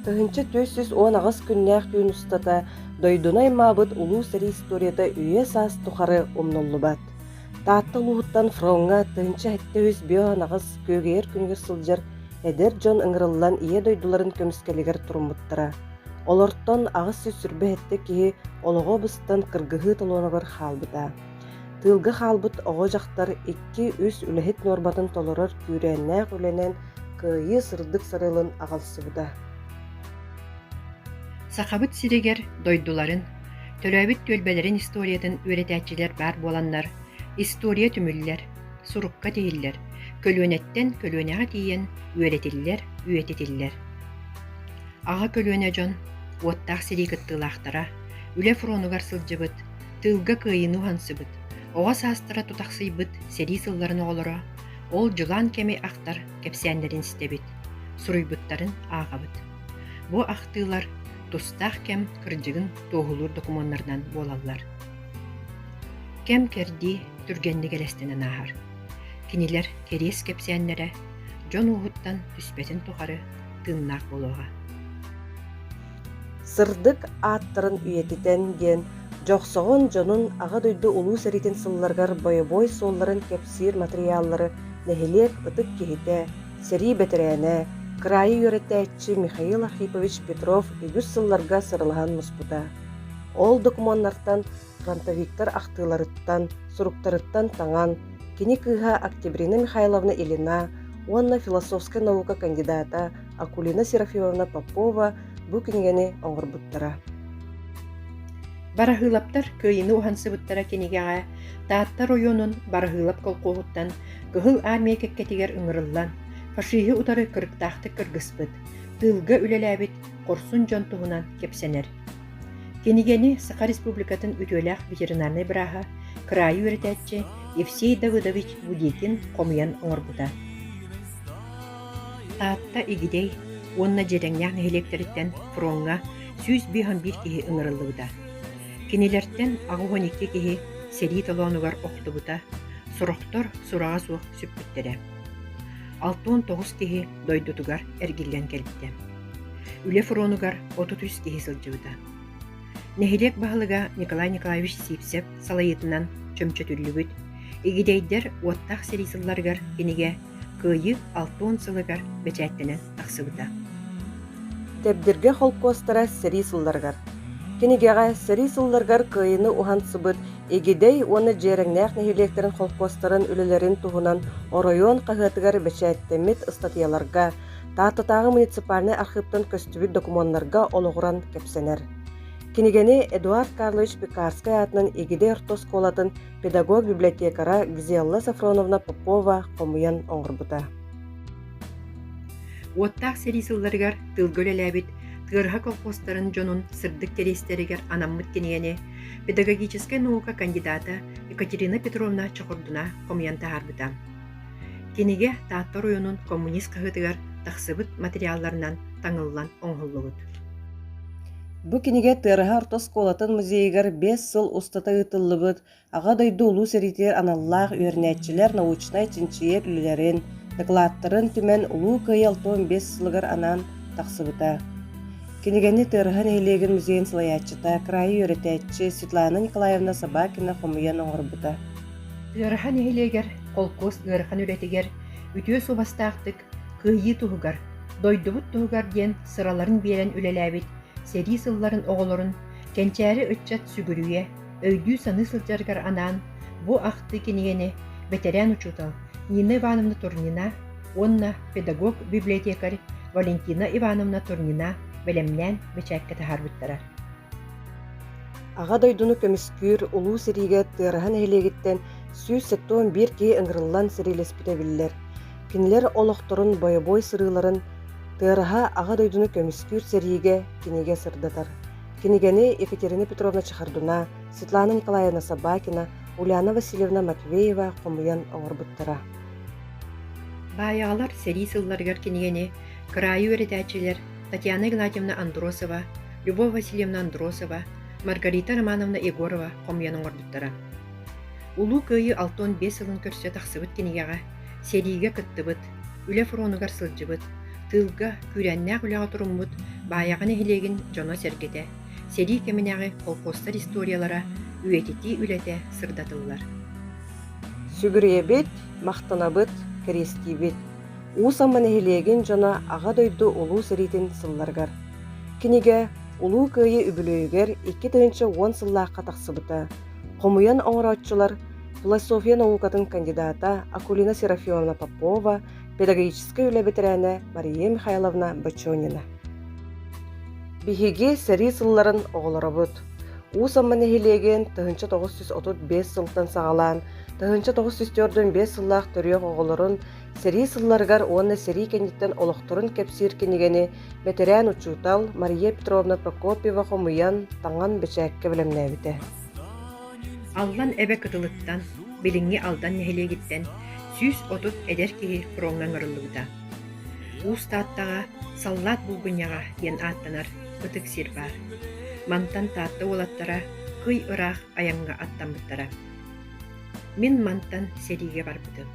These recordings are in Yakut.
1418 күннээх түүн устата дойдуну аймаабыт улуу сэрии историята үйэ-саас тухары умнуллубат. Таатта улууһуттан фроҥҥа 1758 күөгэйэр күнүгэр сылдьар эдэр дьон ыҥырыллан Ийэ дойдуларын көмүскэлигэр туруммуттара. Олортон 827 киһи олоҕо быстан кыргыһыы толуонугар хаалбыта. Тыылга хаалбыт оҕо-дьахтар икки-үс үлэһит нуорматын толорор күүрээннээх үлэнэн кыайыы сырдык сарыалын аҕалсыбыта. Сахабыт сиригэр дойдуларын, төрөөбүт түөлбэлэрин историятын үөрэтээччилэр баар буоланнар, история түмүллэр, сурукка тиһиллэр, көлүөнэттэн көлүөнэҕэ тиийэн үөрэтиллэр, үйэтитиллэр. Аҕа көлүөнэ дьон, уоттаах сэрии кыттыылаахтара, үлэ фронугар сылдьыбыт, тыылга кыайыыны уһансыбыт, оҕо саастара тутахсыйбыт сэрии сылларын оҕолоро ол дьулаан кэми ахтар кэпсээннэрин истэбит, суруйбуттарын ааҕабыт. Бу ахтыылар тустаах кэм кырдьыгын туоһулуур докумуоннарынан буолаллар. Кэм-кэрдии түргэнник элэстэнэн ааһар. Кинилэр кэриэс кэпсээннэрэ дьон уоһуттан түспэтин тухары тыыннаах буолуоҕа. Сырдык ааттарын үйэтитэн диэн Дьохсоҕон дьонун Аҕа дойду Улуу сэриитин сылларыгар бойобуой суолларын кэпсиир матырыйааллары нэһилиэк ытык киһитэ, сэрии бэтэрээнэ, кыраайы үөрэтээччи Михаил Архипович Петров үгүс сылларга сыралаһан муспута. Ол докумуоннартан фронтовиктар ахтыыларыттан, суруктарыттан таҥан, кини кыыһа Октябрина Михайловна Ильина уонна философскай наука кандидата Акулина Серафимовна Попова бу кинигэни оҥорбуттара. Бараһыылаптар кыайыыны уһансыбыттара кинигэҕэ Таатта оройуонун Бараһыылап колхуоһуттан Кыһыл Армия кэккэтигэр ыҥырыллан, фашиһы утары кырыктаахтык кыргыспыт, тыылга үлэлээбит хорсун дьон туһунан кэпсэнэр. Кинигэни Саха Республикатын үтүөлээх ветеринарнай бырааһа, кыраайы үөрэтээччи Евсей Давыдович Будекин хомуйан оҥорбута. Таатта Игидэй уонна Дьиэрэҥнээх нэһилиэктэриттэн фроҥҥа 151 киһи ыҥырыллыбыта. Кинилэртэн 82 киһи сэрии толоонугар охтубута, сорохтор сураҕа суох сүппүттэрэ. 69 киһи дойдутугар эргиллэн кэлбитэ. Үлэ фронугар 33 киһи сылдьыбыта. Нэһилиэк баһылыга Николай Николаевич Сивцев салайыытынан чөмчөтүллүбүт Игидэйдэр уоттаах сэрии сылларыгар кинигэ Кыайыы 60 сылыгар бэчээттэнэн тахсыбыта. Дэбдиргэ холкуостара сэрии сылларыгар. Кинигэҕэ сэрии сылларыгар кыайыыны уһансыбыт Игидэй уонна Дьиэрэҥнээх нэһилиэктэрин холкуостарын үлэлэрин туһунан оройуон хаһыатыгар бэчээттэммит ыстатыйаларга, Тааттатааҕы муниципальнай архыыптан көстүбүт докумуоннарга олоҕуран кэпсэнэр. Кинигэни Эдуард Карлович Пекарскай аатынан Игидэй орто оскуолатын педагог-библиотекара Гзелла Софроновна Попова хомуйан оҥорбута. Уоттаах сэрии сылларыгар тыылга үлэлээбит Тыарыһа колхозтарын дьонун сырдык кэриэстэригэр анаммыт кинигэни педагогическай наука кандидата Екатерина Петровна Чохордуна хомуйан таһаарбыта. Кинигэ Таатта оройуонун Коммунист хаһыатыгар тахсыбыт материалларынан таҥыллан оҥоһуллубут. Бу кинигэ Тыараһа орто оскуолатын музейыгар 5 сыл устата ыытыллыбыт Аҕа дойду Улуу сэриитигэр аналлаах үөрэнээччилэр научнай-чинчийэр үлэлэрин, дакылааттарын түмэн Улуу Кыайыы 65 сылыгар анаан тахсыбыта. Кинигэни Тыараһа нэһилиэгин музейын салайааччыта, кыраайы үөрэтээччи Светлана Николаевна Собакина хомуйан оҥорбута. Тыараһа нэһилиэгэр холкуос ыарахан үлэтигэр үтүө суобастаахтык Кыайыы туһугар, дойдубут туһугар диэн сыраларын биэрэн үлэлээбит сэрии сылларын оҕолорун кэнчээри ыччат сүгүрүйэ, өйдүү-саныы сылдьарыгар анаан бу ахтыы кинигэни бэтэрээн учуутал Нина Ивановна Турнина уонна педагог-библиотекарь Валентина Ивановна Турнина бэлэмнээн бэчээккэ таһаарбыттара. Аҕа дойдуну көмүскүүр Улуу сэриигэ Тыараһа нэһилиэгиттэн 171 киһи ыҥырыллан сэриилэспитэ биллэр. Кинилэр олохторун бойобуой сырыыларын Тыараһа Аҕа дойдуну көмүскүүр сэриигэ кинигэ сырдатар. Кинигэни Екатерина Петровна Чехардуна, Светлана Николаевна Собакина, Ульяна Васильевна Матвеева хомуйан оҥорбуттара. Баайаҕалар сэрии сылларыгар кинигэни кыраайы үөрэтээччилэр Татьяна Игнатьевна Андросова, Любовь Васильевна Андросова, Маргарита Романовна Егорова хомуйан оҥорбуттара. Улуу Кыайыы 65 сылын көрсө тахсыбыт кинигэҕэ сэриигэ кыттыбыт, үлэ фронугар сылдьыбыт, тыылга күүрээннээх үлэҕэ туруммут Баайаҕа нэһилиэгин дьоно-сэргэтэ, сэрии кэминээҕи колхозтар историялара, үйэтитии үлэтэ сырдатыллар. Сүгүрүйэбит, махтанабыт, кэриэстиибит. Уус Амма нэһилиэгин дьоно Аҕа дойду Улуу сэриитин сылларыгар. Кинигэ Улуу Кыайыы үбүлүөйүгэр 2010 сыллаахха тахсыбыта. Хомуйан оҥорооччулар философия наукатын кандидата Акулина Серафимовна Попова, педагогическай үлэ бэтэрээнэ Мария Михайловна Бочонина. Биһиги сэрии сылларын оҕолоробут. Уус Амма нэһилиэгин 1935 сылтан саҕалаан 1945 сыллаах төрүөх оҕолорун сэрии сылларыгар уонна сэрии кэнниттэн олохторун кэпсиир кинигэни бэтэрээн учуутал Мария Петровна Прокопьева хомуйан, таҥан бэчээккэ бэлэмнээбитэ. Аллан эбэ кытылыттан, билиҥҥи Алдан нэһилиэгиттэн 130 эдэр киһи фроҥҥа ыҥырыллыбыта. Уус Тааттаҕа Саллаат булгунньаҕа диэн ааттанар ытык сир баар. Мантан Таатта уолаттара кый ыраах айаҥҥа аттаммыттара. Мин мантан сэриигэ барбытым.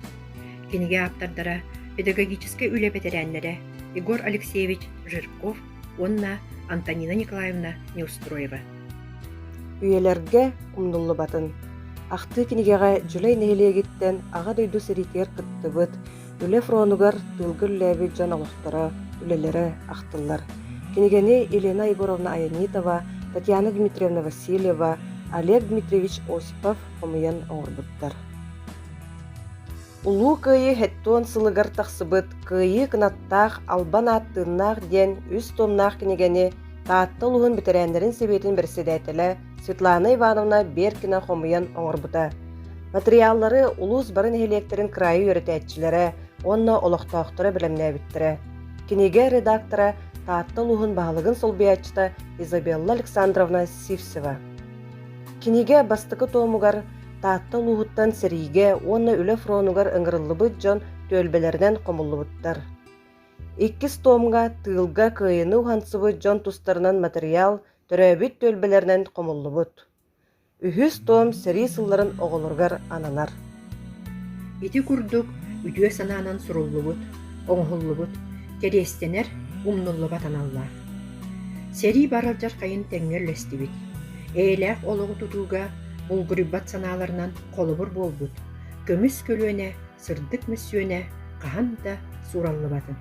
Кинигэ ааптардара, педагогическай үлэ бэтэрээннэрэ Егор Алексеевич Жирков уонна Антонина Николаевна Неустроева. Үйэлэргэ умнуллубатын. Ахтыы кинигэҕэ Дьүлэй нэһилиэгиттэн Аҕа дойду сэриитигэр кыттыбыт, үлэ фронугар тыылга үлэлээбит дьон олохторо, үлэлэрэ ахтыллар. Кинигэни Елена Егоровна Аянитова, Татьяна Дмитриевна Васильева, Олег Дмитриевич Осипов хомуйан оҥорбуттар. Улуу Кыайыы 70 сылыгар тахсыбыт «Кыайыы кынаттаах, албан ааттыыннаах» диэн үс туомнаах кинигэни Таатта улууһун бэтэрээннэрин сэбиэтин бэрэссэдээтэлэ Светлана Ивановна Беркина хомуйан оҥорбута. Матырыйааллары улуус бары нэһилиэктэрин кыраайы үөрэтээччилэрэ уонна олохтоохторо бэлэмнээбиттэрэ. Кинигэ редактора Таатта улууһун баһылыгын солбуйааччыта Изабелла Александровна Сивцева. Кинигэ бастакы туомугар Таатта улууһуттан сэриигэ уонна үлэ фронугар ыҥырыллыбыт дьон түөлбэлэринэн хомуллубуттар. Иккис туомҥа тыылга кыайыыны уһансыбыт дьон тустарынан матырыйаал төрөөбүт түөлбэлэринэн хомуллубут. Үһүс туом сэрии сылларын оҕолоругар ананар. Ити курдук үтүө санаанан суруллубут, оҥоһуллубут, кэриэстэнэр, умнуллубат аналлаах. Сэрии бар алдьархайын тэҥҥэ үллэстибит, эйэлээх олоҕу тутууга булгуруйбат санааларынан холобур буолбут көмүс көлүөнэ сырдык мөссүөнэ хаһан да суураллыбатын.